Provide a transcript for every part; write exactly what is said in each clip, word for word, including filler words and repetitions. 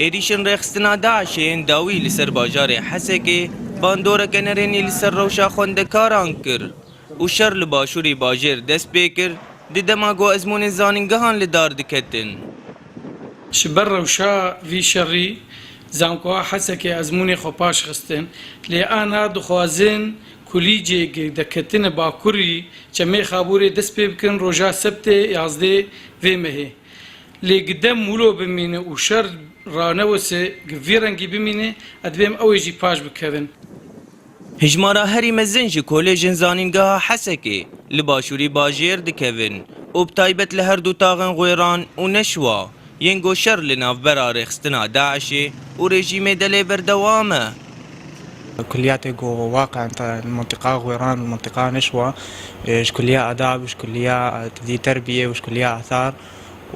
Êrîşên rêxistina DAIŞê yên dawî li ser bajarê Hesekê bandoreke nerênî li ser rewşa xwendekaran kir û şer li başûrî bajêr dest pê kir, di dema ku ezmûnên zanîngehan li dar diketin. Ji ber rewşa vî şerî, zankoya Hesekê ezmûnê xwe paş xistin, lê ana dixwazin kulîcê gi-, deketine bakurî Çemê Xabûrê dest pê bikin roja sebtê yazdê vê mehê. Lê gi dem wilo bimîne û şer ranewise, gi vî rengî bimîne, ez dibêm ew ê jî paş bikevin. Hijmara herî mezin ji kolêjên zanîngeha Hesekê li başûrî bajêr dikevin û bi taybet li her du taxên Xwêran û Neşwa yên ku şer li navbera rêxistina DAIŞê û rejîmê DELê berdewam e. Kuliyatê ku waqen li mintiqa Xwêran û mintiqa Neşwa, e, ji kuliya adab, ji kuliya, e, tedî terbiyê û ji kuliya athar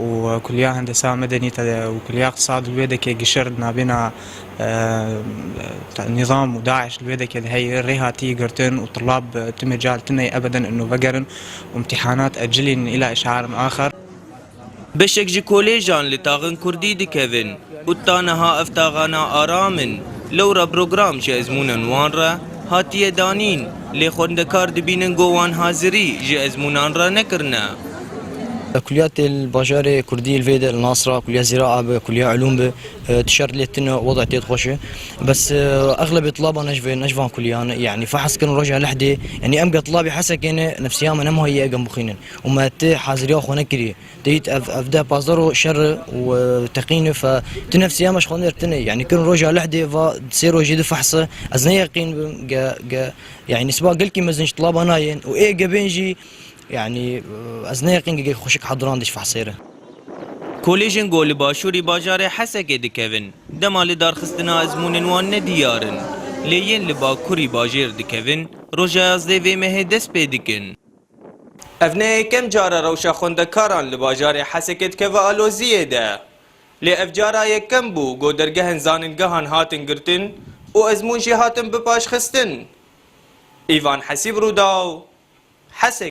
û, e, kuliya hendesa medenî te-, û kuliya iqtisad li wê dekê gişer di navêna, e, te-, nîzam û DAIŞ li wê dekê de heye rê hatî girtin û tulab, e, tu mecal tune ebeden ino vegerin û imtîhanat ecilîn îla îşarin axer. Beşek ji kolêjan li taxên kurdî dikevin û ta niha ev taxana aram in. Lewra program ji ezmûnên wan re hatiye danîn, lê xwendekar dibînin ku wan hazirî ji ezmûnan re nekirine. Kuliyatê li bajarê kurdî li vê de li Nasra, kuliya zîraa bi, kuliya ulûm bi, e, tişer lê tune, weda tê xweş e. Bes, e, exlebê tulaba ne ji vê, ne ji van kuliyan e. Yanî fehs kirin roja lehdê, yanî em ge tulabê Hesekê ne, nefsiya me nemahiye gem bixwînin. Û me ti haziriya xwe nekiriye. Dît ev, ev deh pazdeh ro şer û, e, teqîn e, fe tu nefsiya me ji xwe nêrtine. Yanî kirin roja lehdê va sê rojê di fehse. Ez ne yeqîn bim, ge, ge, yanî nisba gelkî mezin ji tulaba nayên û ê gebên jî, yanî, e, ez ne yeqîn ge xweşik hediran diş fehsê re. Kolêjên ku li başûrî bajarê Hesekê dikevin, dema li darxistina ezmûnên wan ne diyar in, lê yên li bakurî bajêr dikevin, roja yazdê vê mehê dest pê dikin. Ev ne yekem car e rewşa xwendekaran li bajarê Hesekê dikeve aloziyê de. Lê ev cara yekem bû ku dergehên zanîngehan hatin girtin û ezmûn jî hatin bipaşxistin. Îvan Hesîb, Rûdaw, Hesekê.